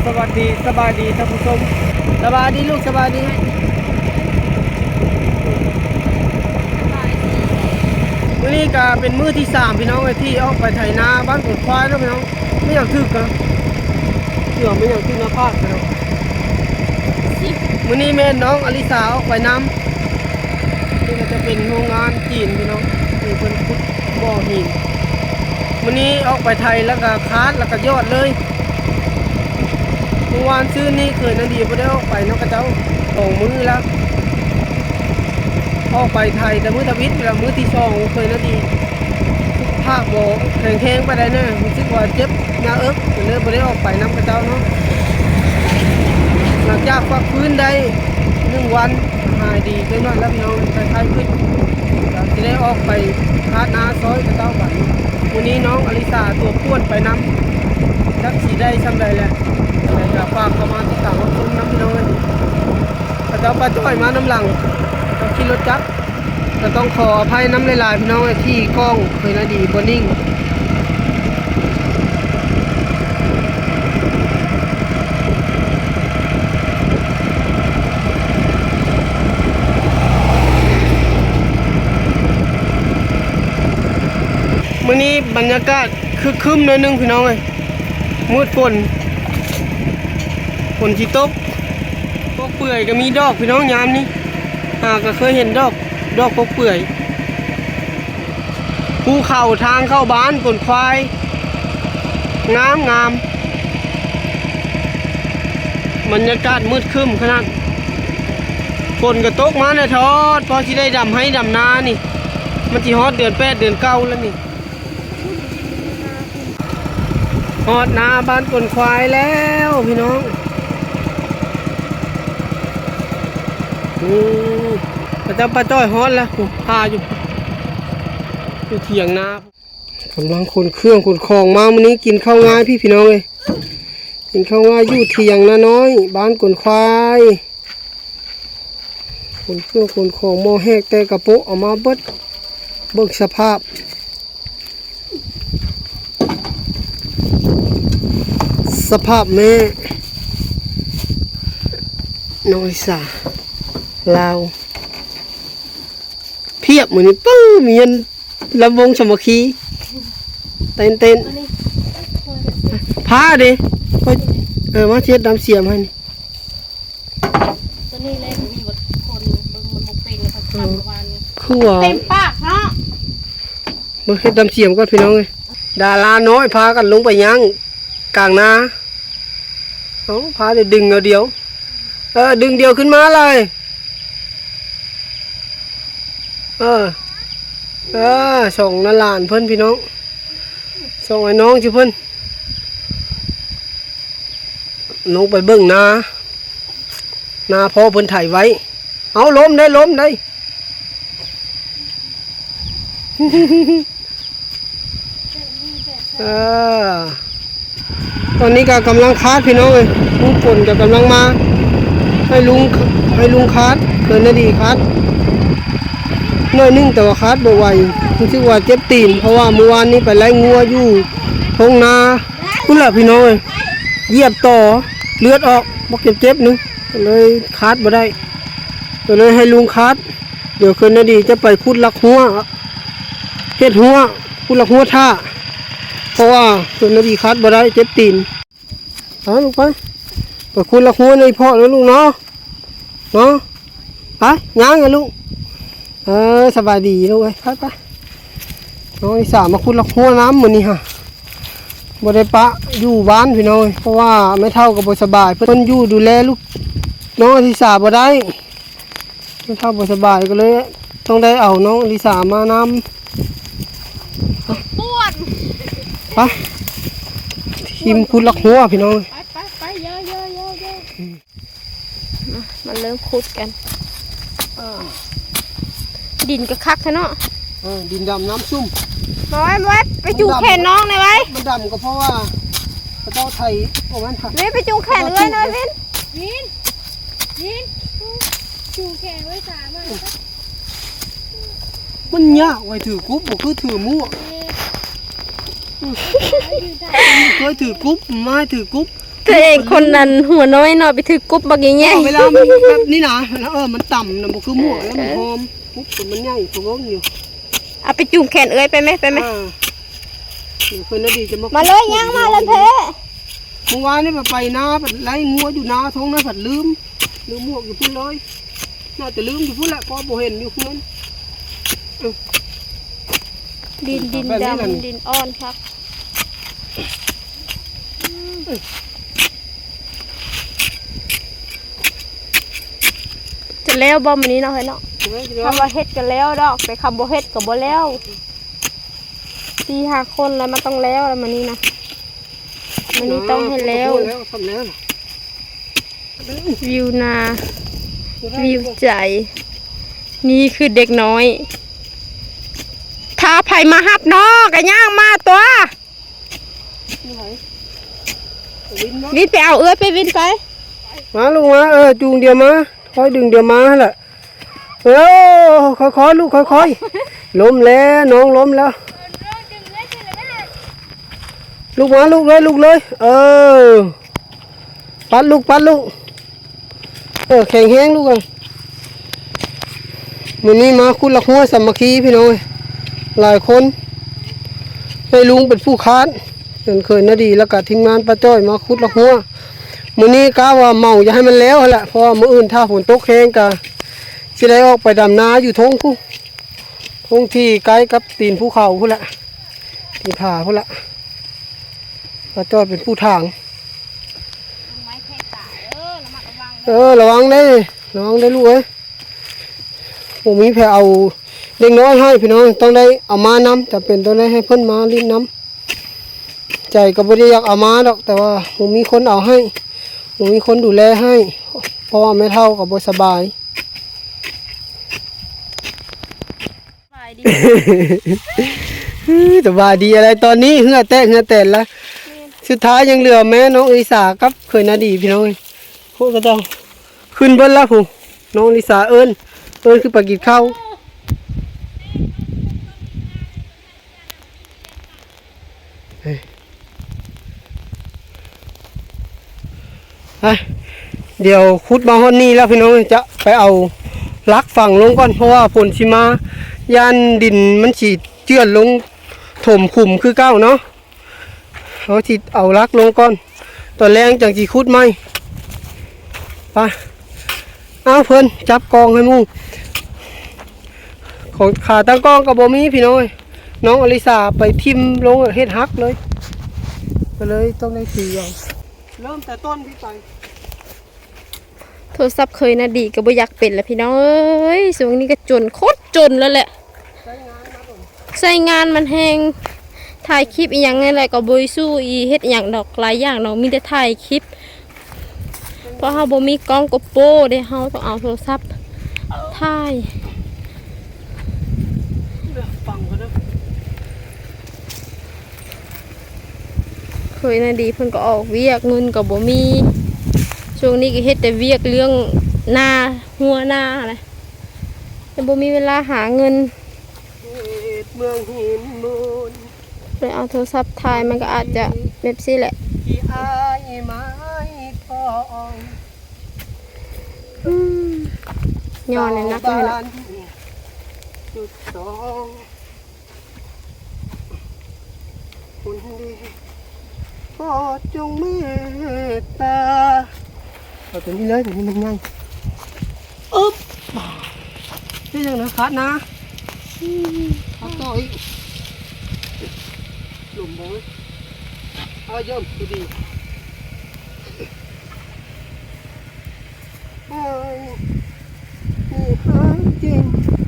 ສະຫວັດດີ ສະບາຍດີທ່ານຜູ້ຊົມ ສະບາຍດີລູກ ສະບາຍດີ. ມື້ນີ້ກະເປັນມື້ທີສາມ ພີ່ນ້ອງເອີຍ ທີ່ອອກໄປໄຖນາບ້ານໂກນຄວາຍເນາະພີ່ນ້ອງ. ແມ່ນຫຍັງຖືກນະ ເສືອ ແມ່ນຫຍັງຖືກໜ້າຜາກພີ່ນ້ອງ. ມື້ນີ້ແມ່ນນ້ອງອາລິສາອອກໄປນຳ. ນີ້ກະຈະເປັນໂຮງງານຈີນພີ່ນ້ອງ ທີ່ເພິ່ນຂຸດບໍ່ຫີນ. ມື້ນີ້ອອກໄປໄຖແລ້ວກະຄາດ ແລ້ວກະຢອດເລີຍ. ມື້ວານຊືນນີ້ເຂີຍນາດີບໍ່ໄດ້ອອກໄປນຳເຂົາເຈົ້າສອງມື້ແລ້ວ. ອອກໄປໄຖແຕ່ມື້ທຳອິດ ແລ້ວມື້ທີສອງເຂີຍນາດີສຸຂະພາບບໍ່ແຂງແຮງປານໃດເນີ ຮູ້ສຶກວ່າເຈັບໜ້າເອິກ ກໍເລີຍບໍ່ໄດ້ອອກໄປນຳເຂົາເຈົ້າເນາະ. ຫຼັງຈາກພັກຟື້ນໄດ້ໜຶ່ງວັນ ຫາຍດີຈັກໜ້ອຍແລ້ວພີ່ນ້ອງ ໄຂ້ໆຂຶ້ນ ກໍຊິໄດ້ອອກໄປຄາດນາຊ່ອຍເຂົາເຈົ້າບັດ. ມື້ນີ້ນ້ອງອາລິສາຕົວປ່ວນໄປນຳ ຈັກຊິໄດ້ຊ່ຳໃດແຫຼະ. ແຕ່ກໍຝາກເຂົ້າມາຕິດຕາມຮັບຊົມນຳພີ່ນ້ອງເອີຍ. ເຂົາເຈົ້າປ້າຈ້ອຍມານຳຫຼັງ ເຂົາຂີ່ລົດຈັກ. ກໍຕ້ອງຂໍອະໄພນຳຫຼາຍໆ ພີ່ນ້ອງເອີຍ ທີ່ກ້ອງເຂີຍນາດີບໍ່ນິ່ງ. ມື້ນີ້ບັນຍາກາດຄຶກຄື້ມໜ້ອຍໜຶ່ງພີ່ນ້ອງເອີຍ ມືດຝົນ ຝົນຊິຕົກ. ກົກເປື່ອຍກໍມີດອກພີ່ນ້ອງຍາມນີ້ ຫາກໍເຄີຍເຫັນດອກ ດອກກົກເປື່ອຍ. ພູເຂົາທາງເຂົ້າບ້ານໂກນຄວາຍ ງາມໆ. ບັນຍາກາດມືດຄຶ້ມຂະໜາດ ຝົນກໍຕົກມາແນ່ທອດ ພໍຊິໄດ້ດຳໄຮ່ດຳນານີ້ ມັນຊິຮອດເດືອນແປດເດືອນເກົ້າແລ້ວນີ້. ຮອດນາບ້ານໂກນຄວາຍແລ້ວພີ່ນ້ອງ. ນີ້ ເຂົາເຈົ້າປ້າຈ້ອຍຮອດແລ້ວ ຜູ້ພາຢູ່ ຢູ່ຖຽງນາ. ກຳລັງຂົນເຄື່ອງຂົນຂອງມາ ມື້ນີ້ກິນເຂົ້າງາຍພີ່ ພີ່ນ້ອງເອີຍ ກິນເຂົ້າງາຍຢູ່ຖຽງນານ້ອຍ ບ້ານໂກນຄວາຍ. ຂົນເຄື່ອງຂົນຂອງ ໝໍ້ແຮກແຕ່ກະໂປະເອົາມາເບິດ. ເບິ່ງສະພາບ ສະພາບແມ່ນ້ອງລິສາ ລາວ ພຽບມື້ນີ້ ປຶ້ມ ມີອັນລຳວົງສາມັກຄີ ເຕັ້ນໆ ພາເດ້ ເອີ ມາຊິເຮັດດຳສຽມໃຫ້ນີ້. ຕົວນີ້ແຫຼະ ມີບັດຄົນເບິ່ງມັນບໍ່ເປັນ ແລ້ວກໍທຳປະມານນີ້ ຄືວ່າ ເຕັມປາກເນາະ. ເບິ່ງເຮັດດຳສຽມກ່ອນພີ່ນ້ອງເອີຍ ດາລານ້ອຍພາກັນລົງໄປຍ່າງກາງນາ. ເອົາ ພາໄດ້ດຶງເອົາດຽວ ເອີ ດຶງດຽວຂຶ້ນມາເລີຍ. ເອີ ເອີ ສອງນາຫຼານເພິ່ນພີ່ນ້ອງ ສອງອ້າຍນ້ອງຊື່ເພິ່ນ. ລົງໄປເບິ່ງນາ ນາພໍ່ເພິ່ນໄຖໄວ້. ເອົາ ລົມເດ້ ລົມເດ້. ເອີ ຕອນນີ້ກໍກຳລັງຄາດພີ່ນ້ອງເອີຍ ຝົນກໍກຳລັງມາ. ໃຫ້ລຸງ ໃຫ້ລຸງຄາດ ເຂີຍນາດີຄາດໜ້ອຍໜຶ່ງ ແຕ່ວ່າຄາດບໍ່ໄຫວ ຮູ້ສຶກວ່າເຈັບຕີນ ເພາະວ່າມື້ວານນີ້ໄປໄລ່ງົວຢູ່ທົ່ງນາ. ພຸ້ນລະພີ່ນ້ອງເອີຍ ຢຽບຕໍ່ເລືອດອອກ ບັກເຈັບໆໜຶ່ງ ກໍເລີຍຄາດບໍ່ໄດ້ ກໍເລີຍໃຫ້ລຸງຄາດ. ດຽວເຂີຍນາດີຈະໄປຂຸດລັກຮົ້ວ ເຮັດຮົ້ວ ຂຸດລັກຮົ້ວຖ້າ ເພາະວ່າເຂີຍນາດີຄາດບໍ່ໄດ້ ເຈັບຕີນ. ໄປລູກໄປ ໄປຂຸດລັກຮົ້ວໃນພໍ່ເດີລູກເນາະ ເນາະ ໄປ ຍ່າງກັນລູກ. ເອີ ສະບາຍດີລູກເອີຍ ໄປໆ. ນ້ອງລິສາມາຂຸດລັກຮົ້ວນຳມື້ນີ້ຫາ ບໍ່ໄດ້ປະຢູ່ບ້ານພີ່ນ້ອງເອີຍ ເພາະວ່າແມ່ເຖົ້າກໍບໍ່ສະບາຍ ເພິ່ນຢູ່ດູແລລູກນ້ອງລິສາບໍ່ໄດ້ ແມ່ເຖົ້າບໍ່ສະບາຍ ກໍເລີຍຕ້ອງໄດ້ເອົານ້ອງລິສາມານຳ. ປວດ ໄປ ທີມຂຸດລັກຮົ້ວພີ່ນ້ອງ ໄປ ໄປ ໄປ ເຢີໆໆໆ. ມາ ມາເລີ່ມຂຸດກັນ. ເອີ ດິນກໍຄັກແທ້ເນາະ. ເອີ ດິນດຳນ້ຳຊຸ່ມ. ມາໄວ້ ມາໄວ້ ໄປຈູງແຂນນ້ອງແດ່ໄວ້. ມັນດຳກໍເພາະວ່າເຂົາເຈົ້າໄຖ ບໍ່ແມ່ນ ເວນ ໄປຈູງແຂນເອື້ອຍໜ່ອຍ ເວນ ວິນ ວິນ ຈູງແຂນເອື້ອຍສາມາ. ມັນຍາກໄວ້ຖືກຸບ ບໍ່ຄືຖືໝວກ. ເອີ ເຄີຍຖືກຸບ ມາໃຫ້ຖືກຸບ. ຕົວເອງຄົນນັ້ນຫົວນ້ອຍເນາະ ໄປຖືກກົບບັກໃຫຍ່ໆ ເວລາມັນແບບນີ້ນະ ເອີ ມັນຕ່ຳນະ ບໍ່ຄືໝວກ ແລ້ວມັນຫອມ ປຸບ ມັນໃຫຍ່ກວ່າເບິ່ງຢູ່. ເອົາໄປຈູງແຂນເອື້ອຍໄປແມ ໄປແມ ເອີ ເພິ່ນນະດີຈະມາ ມາເລີຍ ຍ່າງມາເລີຍເພ. ມື້ວານນີ້ໄປນາ ໄລ່ງົວຢູ່ນາທົ່ງນະ ພັດລືມ ລືມໝວກຢູ່ພຸ້ນເລີຍ ໜ້າຈະລືມຢູ່ພຸ້ນແຫຼະ ເພາະບໍ່ເຫັນຢູ່ເຮືອນ. ເອີ ດິນ ດິນດຳ ດິນອ່ອນຄັກ. ຈະແລ້ວບໍ່ມື້ນີ້ເນາະ ເຮີ້ຍເນາະ? ເອີ ຈະແລ້ວ ຄັນວ່າເຮັດກໍແລ້ວດອກ ແຕ່ຄັນບໍ່ເຮັດກໍບໍ່ແລ້ວ. ສີ່ຫ້າຄົນແລ້ວ ມັນຕ້ອງແລ້ວລະມື້ນີ້ນະ ມື້ນີ້ຕ້ອງໃຫ້ແລ້ວ ແລ້ວ ແລ້ວ. ວິວນາ ວິວໃຈ ນີ້ຄືເດັກນ້ອຍ ຖ້າໃຜມາຮັບນ້ອງກໍຍ່າງມາຕົວະ. ວິນໄປເອົາເອື້ອຍ ໄປວິນໄປ ມາລູກມາ ເອີ ຈູງດຽວມາ ຄ່ອຍດຶງດຽວມາຫັ້ນລະ. ເອີ ຄ່ອຍໆລູກ ຄ່ອຍໆ ລົ້ມແລ້ວ ນ້ອງລົ້ມແລ້ວ. ລູກມາ ລູກເລີຍ ລູກເລີຍ ເອີ ປັດລູກ ປັດລູກ ເອີ ແຂງແຮງລູກເອີຍ. ມື້ນີ້ມາຂຸດລາກຮົ້ວສາມັກຄີພີ່ນ້ອງເອີຍ ຫຼາຍຄົນ ໃຫ້ລຸງເປັນຜູ້ຄານ ເປັນເຂີນນາດີ ແລ້ວກະທີມງານປ້າຈ້ອຍມາຂຸດລາກຮົ້ວ. ມື້ນີ້ກະວ່າເໝົາຢາກໃຫ້ມັນແລ້ວຫັ້ນແຫຼະ ເພາະວ່າມື້ອື່ນຖ້າຝົນຕົກແຮງກະຊິໄດ້ອອກໄປດຳນາຢູ່ທົ່ງພຸ້ນ ທົ່ງທີ່ໃກ້ກັບຕີນພູເຂົາພຸ້ນແຫຼະ ຕີນຜາພຸ້ນແຫຼະ. ປ້າຈ້ອຍເປັນຜູ້ຖາງ ເອີ ລະວັງເດ້ ລະວັງເດ້ລູກເອີຍ. ບໍ່ມີໃຜເອົາເດັກນ້ອຍໃຫ້ພີ່ນ້ອງ ຕ້ອງໄດ້ເອົາມານຳ ຈຳເປັນຕ້ອງໄດ້ໃຫ້ເພິ່ນມາຫຼິ້ນນຳ. ໃຈກໍບໍ່ໄດ້ຢາກເອົາມາດອກ ແຕ່ວ່າບໍ່ມີຄົນເອົາໃຫ້ ບໍ່ມີຄົນດູແລໃຫ້ ເພາະວ່າແມ່ເຖົ້າກໍບໍ່ສະບາຍ. ສະບາຍດີ ສະບາຍດີອະໄລ ຕອນນີ້ເຫື່ອແຕກເຫື່ອແຕນລະ. ສຸດທ້າຍຍັງເຫຼືອແມ່ນ້ອງເອລິສາກັບເຂີນນາດີພີ່ນ້ອງເອີຍ. ພວກເຂົາເຈົ້າຂຶ້ນເບິດລະພຸ້ນ ນ້ອງລິສາເອີ້ນ ເອີ້ນຂຶ້ນໄປກິນເຂົ້າ. ໄປ ດຽວຂຸດມາຮອດນີ້ແລ້ວພີ່ນ້ອງ ຈະໄປເອົາຫຼັກຝັງລົງກ່ອນ ເພາະວ່າຝົນຊິມາ ຢ້ານດິນມັນຊິເຈື່ອນລົງຖົມຂຸມຄືເກົ່າເນາະ. ເຮົາຊິເອົາຫຼັກລົງກ່ອນ ຕອນແລງຈັ່ງຊິຂຸດໃໝ່. ໄປ ເອົາ ເພິ່ນຈັບກອງໃຫ້ໝູ່. ຂອງ ຂາຕັ້ງກ້ອງກໍບໍ່ມີພີ່ນ້ອງເອີຍ ນ້ອງອະລິສາໄປຖິ້ມລົງເຮັດຫັກເລີຍ ກໍເລີຍຕ້ອງໄດ້ຖືເອົາ ເລີ່ມແຕ່ຕົ້ນພີ້ໄປ. ໂທລະສັບເຂີນນາດີກໍບໍ່ຢາກເປັນລະພີ່ນ້ອງເອີຍ ຊ່ວງນີ້ກໍຈົນ ໂຄດຈົນແລ້ວແຫຼະ. ໃຊ້ງານມັນແຮງ ຖ່າຍຄລິບອີ່ຫຍັງນີ້ແຫຼະ ກໍບໍ່ໄດ້ສູ້ອີ່ເຮັດອີ່ຫຍັງດອກ ຫຼາຍຢ່າງດອກ ມີແຕ່ຖ່າຍຄລິບ ເພາະເຮົາບໍ່ມີກ້ອງໂກໂປເດ້ ເຮົາຕ້ອງເອົາໂທລະສັບຖ່າຍ. ເຂີນນາດີເພິ່ນກໍອອກວຽກ ເງິນກໍບໍ່ມີ ຊ່ວງນີ້ກໍເຮັດແຕ່ວຽກເລື່ອງນາ ຮົ້ວນາຫັ້ນແຫຼະ ແຕ່ບໍ່ມີເວລາຫາເງິນ. ເຂດເມືອງຫີນມູນ ໄປເອົາໂທລະສັບຖ່າຍ ມັນກໍອາດຈະແບບຊີ້ແຫຼະ ທີ່ອ້າຍໝາຍປອງ ອືມ ຍ້ອນນັ້ນນະ ຊາວບ້ານຈຸດສອງ ຄົນດີ ຂໍຈົ່ງເມດຕາ ເອົາຕົວນີ້ເລີຍ ຕົວນີ້ມັນໃຫຍ່. ອຶບ ເຮັດຫຍັງນະ ຂາດນາ ອືມ ຂາດຕໍ່ອີກ ລົມບໍ່ເວີ້ຍ ເອົາ ເຢີ້ມ ພໍດີ.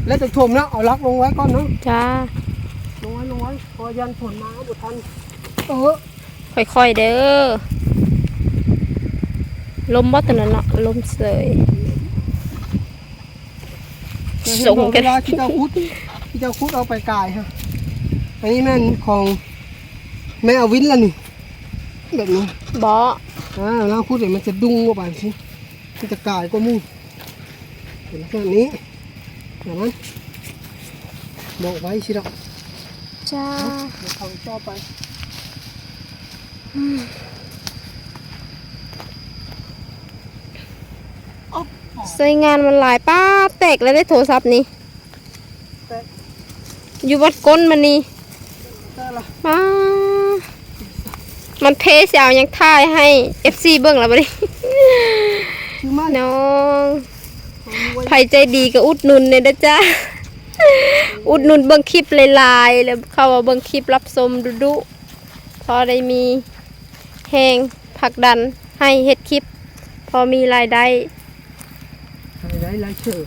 ແລ້ວຈະຖົມເນາະ ເອົາຫຼັກລົງໄວ້ກ່ອນເນາະ. ຈ້າ ລົງໄວ້ ລົງໄວ້ ເພາະຢ້ານຝົນມາບໍ່ທັນ. ເອີ ຄ່ອຍໆເດີ ລົມບໍ່ຕົວນັ້ນເນາະ ລົມເສີຍ. ເຄີຍເຫັນບໍ່ ເວລາທີ່ເຈົ້າຂຸດ ທີ່ເຈົ້າຂຸດເອົາໄປກາຍຫັ້ນ ອັນນີ້ແມ່ນຂອງແມ່ອາວິນລະນີ້ ແບບນີ້ບໍ? ອ່າ ເວລາຂຸດນີ້ມັນຈະດຸ່ງອອກໄປຊີ້ ມັນຈະກາຍກວ່າໝູ່ ເປັນແບບນີ້ ນະມັນ ບອກໄວ້ຊິດອກ. ຈ້າ ເອົາ ດຽວເຂົາຕໍ່ໄປ. ອືມ ໃຊ້ງານມັນຫຼາຍ ປ້າ ແຕກແລ້ວເດ້ໂທລະສັບນີ້ ແຕກ ຢູ່ວັດກົ້ນມັນນີ້ ແຕກລະ ປ້າ ມັນເພ ຊິເອົາຫຍັງຖ່າຍໃຫ້ເອັຟຊີເບິ່ງລະບັດນີ້ ຄືມາ ນ້ອງ ໂອ້ຍ ໃຜໃຈດີກໍອຸດໜູນແດ່ເດີຈ້າ ອຸດໜູນເບິ່ງຄລິບຫຼາຍໆ ແລ້ວເຂົ້າມາເບິ່ງຄລິບ ຮັບຊົມດຸໆ ພໍໄດ້ມີແຮງຜັກດັນໃຫ້ເຮັດຄລິບ ພໍມີລາຍໄດ້ ລາຍໄດ້ລາຍເສີມ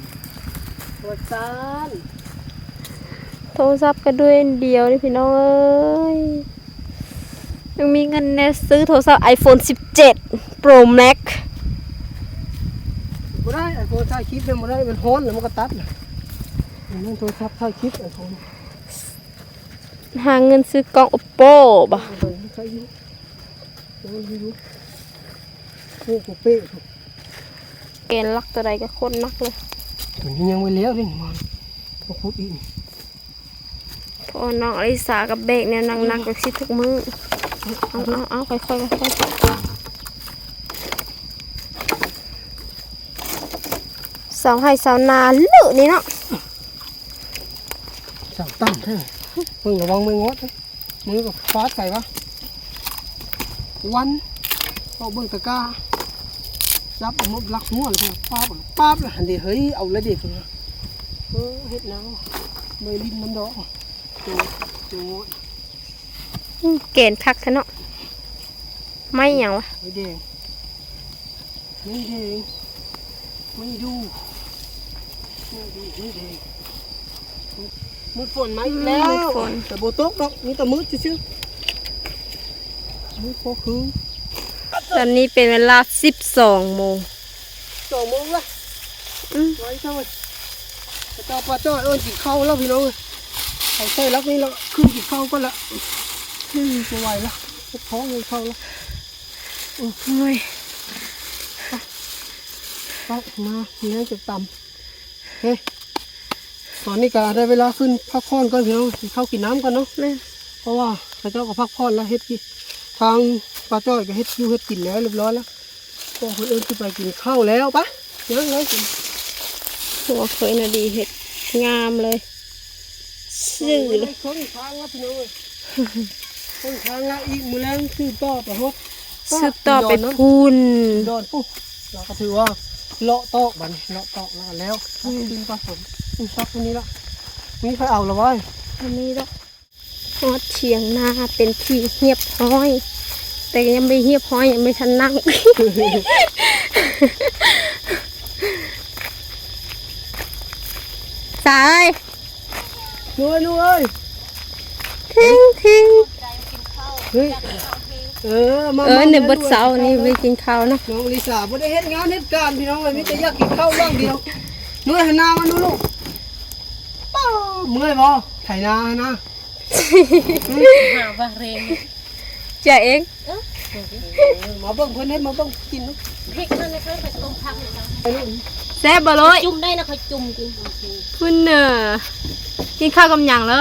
ວ່າຊັ້ນ ໂທລະສັບກໍດ້ວຍອັນດຽວນີ້ພີ່ນ້ອງເອີຍ ຍັງມີເງິນແດ່ຊື້ໂທລະສັບໄອໂຟນສິບເຈັດໂປຣແມັກ ບໍ່ໄດ້ ໄອໂຟນຖ່າຍຄລິບນຳບໍ່ໄດ້ ມັນຮ້ອນແລ້ວມັນກໍຕັດ ມັນໂທລະສັບຖ່າຍຄລິບໄອໂຟນ ຫາເງິນຊື້ກ້ອງໂອໂປບໍ? ເອີ ມັນໃຊ້ຢູ່ ໂອ້ຍ ຢູ່ ໂອ້ ໂອເປ ແກນຫຼັກຕົວໃດກໍໂຄດໜັກເລີຍ ຕົວນີ້ຍັງບໍ່ແລ້ວເດ້ ມາ ມາຂຸດອີກ ພໍ່ນ້ອງອາລິສາກໍແບກແນວໜັກໆ ແບບຊີ້ທຸກມື້ ເອົາ ເອົາ ເອົາ ຄ່ອຍໆ ຄ່ອຍໆ ຊາວໄຮ່ຊາວນາເລີນີ້ເນາະ. ສາວຕ່ຳແທ້ ເບິ່ງລະວັງແມງງອດເດ້ ມືກໍຟາດໃສ່ວະ ວັນ ເອົາເບິ່ງຕະກ້າ ຈັບເອົາມາລັກຫົວເລີຍ ປາບ ປາບ ຫັ້ນເດ້ ເຮີ້ຍ ເອົາລະເດ້ ເອີ ເຮັດໜ້າ ບໍ່ໄດ້ຫຼິ້ນນຳດອກ ໂຕ ໂຕງອດ ອືມ ແກນຄັກແທ້ເນາະ ໄມ້ຫຍັງວະ ໄມ້ແດງ. ໄມ້ແດງ ໄມ້ດູ່ ໄມ້ດູ່ ໄມ້ແດງ ມືດຝົນມາອີກແລ້ວ ອືມ ມືດຝົນ ແຕ່ບໍ່ຕົກດອກ ມີແຕ່ມືດຊື່ໆ ມືດພໍຄື ຕອນນີ້ເປັນເວລາສິບສອງໂມງ ສອງໂມງລະ ອືມ ໄວເທົ່າ ເຈົ້າ ປ້າຈ້ອຍເອີ້ນກິນເຂົ້າແລ້ວພີ່ນ້ອງເອີຍ ເອົາໃສ່ຫຼັກນີ້ລະ ຂຶ້ນກິນເຂົ້າກ່ອນລະ ອືມ ບໍ່ໄຫວລະ ເຈັບທ້ອງກິນເຂົ້າລະ. ໂອ້ຍ ໄປ ມາ ແລ້ວຈະຕຳ ເຮີ້ຍ ຕອນນີ້ກໍໄດ້ເວລາຂຶ້ນພັກຜ່ອນກ່ອນພີ່ນ້ອງ ກິນເຂົ້າກິນນ້ຳກ່ອນເນາະ ແມ່ນ ເພາະວ່າເຂົາເຈົ້າກໍພັກຜ່ອນແລ້ວ ເຮັດກິນ ທາງປ້າຈ້ອຍກໍເຮັດຢູ່ເຮັດກິນແລ້ວຮຽບຮ້ອຍແລ້ວ ກໍເພິ່ນເອີ້ນຂຶ້ນໄປກິນເຂົ້າແລ້ວ ໄປ ຍັງເລີຍ ຫົວເຄີຍນະດີເຮັດງາມເລີຍ ຊື່ເລີຍ ເຄິ່ງທາງແລ້ວພີ່ນ້ອງເອີຍ ເຄິ່ງທາງແລ້ວ ອີກມື້ແລງສືບຕໍ່ໄປຮອດ ສືບຕໍ່ໄປພຸ້ນ ດອນປຸ້ນ ລາວກໍຖືວ່າເລາະຕອກບັດນີ້ ເລາະຕອກແລ້ວກໍແລ້ວ ອືມ ຂຶ້ນໄປພຸ້ນ ອືມ ຊັກຕົງນີ້ລະ ມີໃຜເອົາລະວະ ບໍ່ມີດອກ ຮອດຖຽງນາເປັນທີ່ຮຽບຮ້ອຍ ແຕ່ກໍຍັງບໍ່ຮຽບຮ້ອຍ ຍັງບໍ່ທັນນັ່ງ ສາເອີຍ ໜູເອີຍ ໜູເອີຍ ທິງທິງ ເຮີ້ຍ ເອີ ມາ ເອີ ມາ ໃນບົດເຊົ້ານີ້ໄປກິນເຂົ້ານະ ນ້ອງລິສາບໍ່ໄດ້ເຮັດງານເຮັດການພີ່ນ້ອງເອີຍ ມີແຕ່ຢາກກິນເຂົ້າຢ່າງດຽວ ໜູເອີຍ ຫັນໜ້າມາດູລູກ ປ້າ ເມື່ອຍບໍ່ ໄຖນາຫັ້ນນະ ຫາວ່າແຮງ ເຈົ້າເອງ ເອີ ມາເບິ່ງເພິ່ນເຮັດ ມາເບິ່ງກິນ ເຮັດນັ້ນນະ ເພິ່ນໄປຕົ້ມຜັກໃຫ້ເຈົ້າ ໄປລູກ ແຊບບໍ່ລູກ ຈຸ່ມໄດ້ນະ ຂ້ອຍຈຸ່ມກິນ ພຸ້ນເດີ ກິນເຂົ້າກັບຫຍັງເລີ?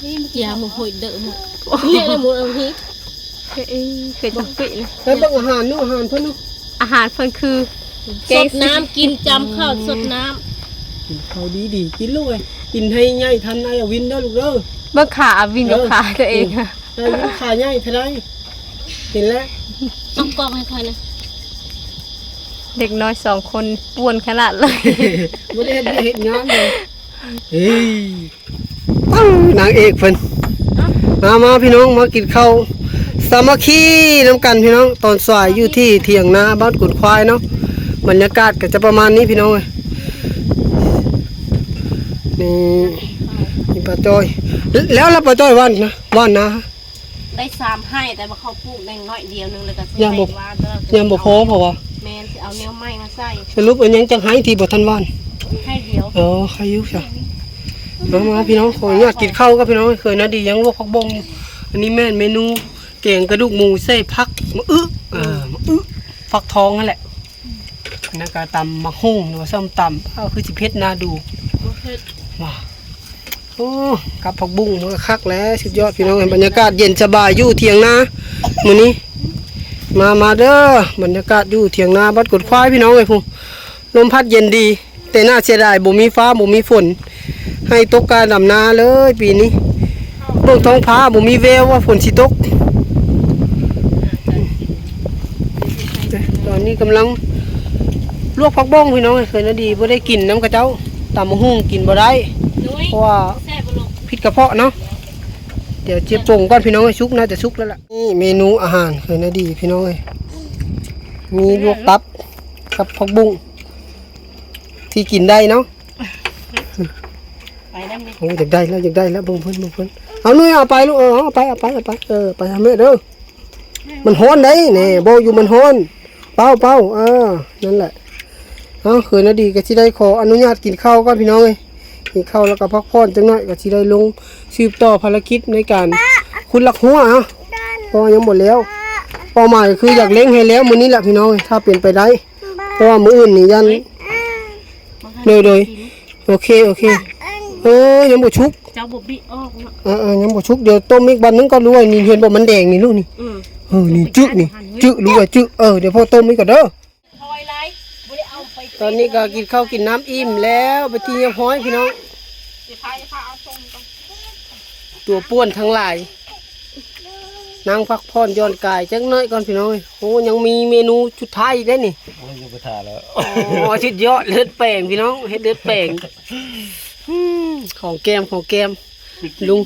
ນີ້ເມື່ອກີ້ ຢາໝົດໂຫຍເດີໝົດ ໂອ້ ເລີຍໝົດເອົາພີ້ ເອີ ເອີ ເຄີຍຈັກປີນະ ໄປເບິ່ງອາຫານເນາະ ອາຫານເພິ່ນເນາະ ອາຫານເພິ່ນຄື ແກງ ສົດນ້ຳ ກິນຈຳເຂົ້າ ອືມ ສົດນ້ຳ ກິນເຂົ້າດີໆ ກິນລູກເອີຍ ກິນໃຫ້ໃຫຍ່ທັນອ້າຍອາວິນເດີລູກເດີ ເບິ່ງຂາອາວິນກັບ ເອີ ຂາຕົວເອງ ອືມ ອາວິນຂາໃຫຍ່ເທົ່າໃດ ເຫັນແລ້ວ ເອົາກ້ອງໃຫ້ຂ້ອຍນະ ເດັກນ້ອຍສອງຄົນປ່ວນຂະໜາດເລີຍ ບໍ່ໄດ້ເຮັດວຽກເຮັດງານເລີຍ ເອີຍ ນາງເອກເພິ່ນ ມາ ມາພີ່ນ້ອງ ມາກິນເຂົ້າສາມັກຄີນຳກັນພີ່ນ້ອງ ຕອນສາຍຢູ່ທີ່ຖຽງນາບ້ານກຸນຄວາຍເນາະ ບັນຍາກາດກໍຈະປະມານນີ້ພີ່ນ້ອງເອີຍ ນີ້ ນີ້ປ້າຈ້ອຍ ແລ້ວລະປ້າຈ້ອຍຫວ່ານນະ ຫວ່ານນາ ໄດ້ສາມໄຮ່ ແຕ່ວ່າເຂົາປູກແຕ່ງໜ້ອຍດຽວໜຶ່ງ ແລ້ວກໍ ຍັງບໍ່ ຍັງບໍ່ພໍ ເພາະວ່າ ແມ່ນ ຊິເອົາແນວໃໝ່ມາໃສ່ ສະຫຼຸບອັນຍັງຈັກໄຮ່ທີ່ບໍ່ທັນຫວ່ານ? ໄຮ່ດຽວ ເອີ ໄຮ່ຢູ່ຊະ ມາ ມາພີ່ນ້ອງ ຂໍອະນຸຍາດກິນເຂົ້າກັບພີ່ນ້ອງ ເຄີຍນາດີຍັງລວກຜັກບົ້ງຢູ່ ອັນນີ້ແມ່ນເມນູແກງກະດູກໝູໃສ່ຜັກ ມະອຶ ເອີ ມະອຶ ຟັກທອງຫັ້ນແຫຼະ ແລ້ວກໍຕຳໝາກຫຸ່ງ ຫຼືວ່າສົ້ມຕຳ ເອີ ຄືຊິເຜັດໜ້າດູ ບໍ່ເຜັດ ວ້າ ໂອ້ ກັບຜັກບຸ້ງມັນກໍຄັກແຫຼະ ສຸດຍອດພີ່ນ້ອງເອີຍ ບັນຍາກາດເຢັນສະບາຍຢູ່ຖຽງນາມື້ນີ້ ມາ ມາເດີ ບັນຍາກາດຢູ່ຖຽງນາບ້ານກົດຄວາຍພີ່ນ້ອງເອີຍ ພຸ້ນ ລົມພັດເຢັນດີ ແຕ່ໜ້າເສຍດາຍບໍ່ມີຟ້າບໍ່ມີຝົນ ໄຮ່ຕົກກາດຳນາເລີຍປີນີ້. ເບິ່ງທ້ອງຟ້າບໍ່ມີແວວວ່າຝົນຊິຕົກ. ຕອນນີ້ກຳລັງລວກຜັກບົ້ງພີ່ນ້ອງເອີຍ. ເຄີຍນາດີບໍ່ໄດ້ກິນນຳເຂົາເຈົ້າ ຕຳບັກຫຸ່ງກິນບໍ່ໄດ້ ເພາະວ່າຜິດກະເພາະເນາະ. ດຽວຊິປົງກ່ອນພີ່ນ້ອງເອີຍ ສຸກ ໜ້າຈະສຸກແລ້ວລະ. ນີ້ເມນູອາຫານເຄີຍນາດີພີ່ນ້ອງເອີຍ ມີລວກຕັບກັບຜັກບຸ້ງທີ່ກິນໄດ້ເນາະ. ໄປນຳນີ້ ໂອ້ ຢາກໄດ້ແລ້ວ ຢາກໄດ້ແລ້ວ ເບິ່ງເພິ່ນ ເບິ່ງເພິ່ນ. ເອົາໜຸ້ຍ ເອົາໄປລູກ ເອີ ເອົາໄປ ເອົາໄປ ເອົາໄປ ເອີ ໄປຫາແມ່ເດີ. ມັນຮ້ອນໄດ໋ ນີ້ ບອກຢູ່ມັນຮ້ອນ. ເປົ່າ ເປົ່າ ເອີ ນັ້ນແຫຼະ. ເອົາ ເຄີຍນາດີກໍຊິໄດ້ຂໍອະນຸຍາດກິນເຂົ້າກ່ອນພີ່ນ້ອງເອີຍ ກິນເຂົ້າແລ້ວກໍພັກຜ່ອນຈັກໜ້ອຍ ກໍຊິໄດ້ລົງສືບຕໍ່ພາລະກິດໃນການຂຸດລາກຮົ້ວ ເອົາ ເພາະວ່າຍັງບໍ່ແລ້ວ. ເປົ້າໝາຍກໍຄືຢາກເລັ່ງໃຫ້ແລ້ວມື້ນີ້ແຫຼະພີ່ນ້ອງເອີຍ ຖ້າເປັນໄປໄດ້ ເພາະວ່າມື້ອື່ນນີ້ຢ້ານ ໂດຍ ໂດຍ ໂອເຄ ໂອເຄ. ເອີ ຍັງບໍ່ສຸກ ເຈົ້າບໍ່ບິອອກເນາະ. ເອີ ເອີ ຍັງບໍ່ສຸກ ດຽວຕົ້ມອີກບາດໜຶ່ງກ່ອນລູກເອີຍ. ນີ້ເຫັນບໍ່ ມັນແດງນີ້ລູກນີ້ ອືມ ເອີ ນີ້ຈຶນີ້ ຈຶລູກເອີຍ ຈຶ. ເອີ ດຽວພໍ່ຕົ້ມອີກກ່ອນເດີ. ຕອນນີ້ກໍກິນເຂົ້າກິນນ້ຳອີ່ມແລ້ວເປັນທີ່ຮຽບຮ້ອຍພີ່ນ້ອງ. ຕົວປ່ວນທັງຫຼາຍ ນັ່ງພັກຜ່ອນຢ່ອນກາຍຈັກໜ້ອຍກ່ອນພີ່ນ້ອງເອີຍ. ໂອ້ ຍັງມີເມນູສຸດທ້າຍອີກເດ້ນີ້. ໂອ້ຍ ຢູ່ບໍ່ຖ້າແລ້ວ ອໍ ສຸດຍອດ ເລືອດແປງພີ່ນ້ອງ ເຮັດເລືອດແປງ. ອືມ ຂອງແກ້ມ ຂອງແກ້ມ ລຸງ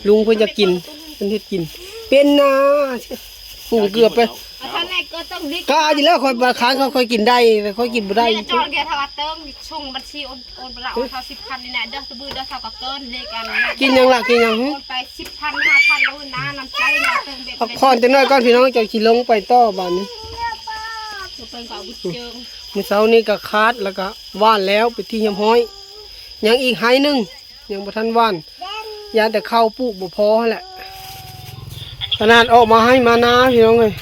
ລຸງເພິ່ນຢາກກິນ ເພິ່ນເຮັດກິນເປັນນາ. ປຸງເກືອບໄປ ກະຢູ່ແລ້ວ ຂ້ອຍບາງຄັ້ງຂ້ອຍກິນໄດ້ ຂ້ອຍກິນບໍ່ໄດ້. ຈອກດຽວ ຖ້າວ່າເຕີງສົ່ງບັນຊີໂອນ ໂອນໄປລະ ໂອນເທົ່າສິບພັນນີ້ນະ ເດີ ຕະບືເດີ ເທົ່າກັບເກີນເລກກັນ. ກິນຫຍັງລະ ກິນຫຍັງ? ໂອນໄປສິບພັນ ຫ້າພັນ ກໍນາ ນ້ຳໃຈ ມາເຕີງແບບ ພັກຜ່ອນຈັກໜ້ອຍກ່ອນພີ່ນ້ອງ ຈັ່ງຊິລົງໄປຕໍ່ບາດນີ້. ມື້ເຊົ້ານີ້ກໍຄາດ ແລ້ວກໍຫວ່ານແລ້ວເປັນທີ່ຮຽບຮ້ອຍ. ຍັງອີກໄຮ່ໜຶ່ງ ຍັງບໍ່ທັນຫວ່ານ ຢ້ານແຕ່ເຂົ້າປູກບໍ່ພໍຫັ້ນແຫຼະ. ຂະໜາດອອກມາໄຮ່ມານາພີ່ນ້ອງເອີຍ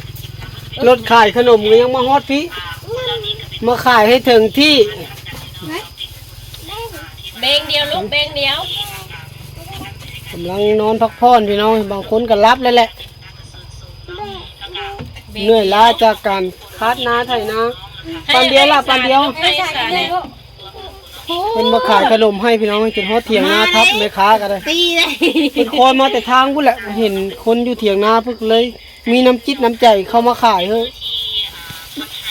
ລົດຂາຍຂະໜົມກໍຍັງມາຮອດພີ້ ມາຂາຍໃຫ້ເຖິງທີ່. ເບັງດຽວລູກ ເບັງດຽວ. ກຳລັງນອນພັກຜ່ອນພີ່ນ້ອງ ບາງຄົນກໍຫຼັບແລ້ວແຫຼະ ເໜື່ອຍລ້າຈາກການຄາດນາໄຖນາ. ປານດຽວລະ ປານດຽວ. ເພິ່ນມາຂາຍຂະໜົມໃຫ້ພີ່ນ້ອງ ຈົນຮອດຖຽງນາທັບແມ່ຄ້າກໍໄດ້. ເພິ່ນຄອຍມາແຕ່ທາງພຸ້ນແຫຼະ ເຫັນຄົນຢູ່ຖຽງນາ ເພິ່ນກໍເລີຍມີນ້ຳຈິດນ້ຳໃຈເຂົ້າມາຂາຍເຮີ້.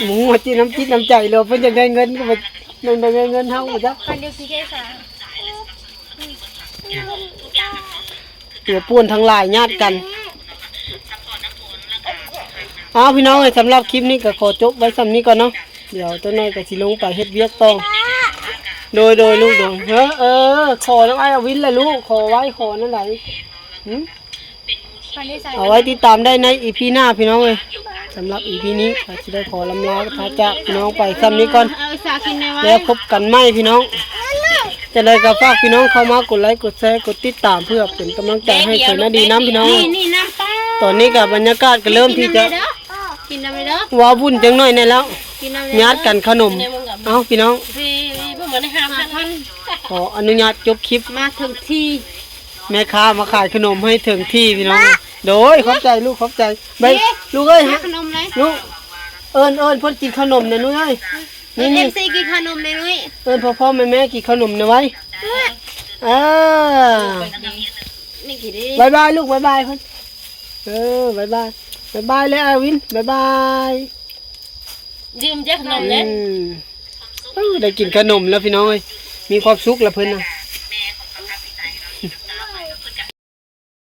ບໍ່ຮູ້ວ່າຈິດນ້ຳຈິດນ້ຳໃຈ ຫຼືວ່າເພິ່ນຢາກໄດ້ເງິນ ກໍບໍ່ ມັນບໍ່ແມ່ນເງິນເຮົາບໍ່ຈັກ. ຕົວປ່ວນທັງຫຼາຍຍາດກັນ. ເອົາ ພີ່ນ້ອງເອີຍ ສຳລັບຄລິບນີ້ກໍຂໍຈົບໄວ້ສ່ຳນີ້ກ່ອນເນາະ. ດຽວຈັກໜ້ອຍກໍຊິລົງໄປເຮັດວຽກຕໍ່. ໂດຍ ໂດຍລູກ ໂດຍ. ເອີ ເອີ ຂໍນຳອ້າຍອາວິນແຫຼະລູກ ຂໍໄວ້ ຂໍນັ້ນໃດ. ຫືມ? ເອົາໄວ້ຕິດຕາມໄດ້ໃນອີພີໜ້າພີ່ນ້ອງເອີຍ. ສຳລັບອີພີນີ້ ກໍຊິໄດ້ຂໍລຳລາພາຈາກພີ່ນ້ອງໄປສ່ຳນີ້ກ່ອນ. ເອົາສາກິນແນ່ວະ ແລ້ວພົບກັນໃໝ່ພີ່ນ້ອງ. ຈັ່ງໃດກໍຝາກພີ່ນ້ອງເຂົ້າມາກົດໄລ ກົດແຊ ກົດຕິດຕາມ ເພື່ອເປັນກຳລັງໃຈໃຫ້ເຄີຍນາດີນຳພີ່ນ້ອງ. ນີ້ ນີ້ນ້ຳປາ. ຕອນນີ້ກໍບັນຍາກາດກໍເລີ່ມທີ່ຈະ ກິນນ້ຳເດີ ວ້າວຸ້ນຈັກໜ້ອຍແນ່ແລ້ວ. ຍາດກັນຂະໜົມ. ເອົາ ພີ່ນ້ອງ ເອີ ບໍ່ມາໄດ້ຫ້າພັນ ຂໍອະນຸຍາດຈົບຄລິບ ມາເຖິງທີ່ ແມ່ຄ້າມາຂາຍຂະໜົມໃຫ້ເຖິງທີ່ພີ່ນ້ອງ. ໂດຍ ຂອບໃຈລູກ ຂອບໃຈ. ໄປ ເອີ ລູກເອີຍ ຫາຂະໜົມເລີຍ ລູກ ເອີ້ນ ເອີ້ນເພິ່ນກິນຂະໜົມແດ່ນຸ້ຍເອີຍ. ນີ້ ນີ້ ເອັຟຊີກິນຂະໜົມແດ່ນຸ້ຍ. ເອີ້ນພໍ່ໆແມ່ໆກິນຂະໜົມແດ່ໄວ. ເອີ ນີ້ກິນເດ້ ບາຍບາຍລູກ ບາຍບາຍເພິ່ນ. ເອີ ບາຍບາຍ ບາຍບາຍແລ້ວອາວິນ ບາຍບາຍ. ດື່ມຈັກໜົມແດ່. ອືມ ເອີ ໄດ້ກິນຂະໜົມແລ້ວພີ່ນ້ອງເອີຍ ມີຄວາມສຸກແລ້ວເພິ່ນນະ.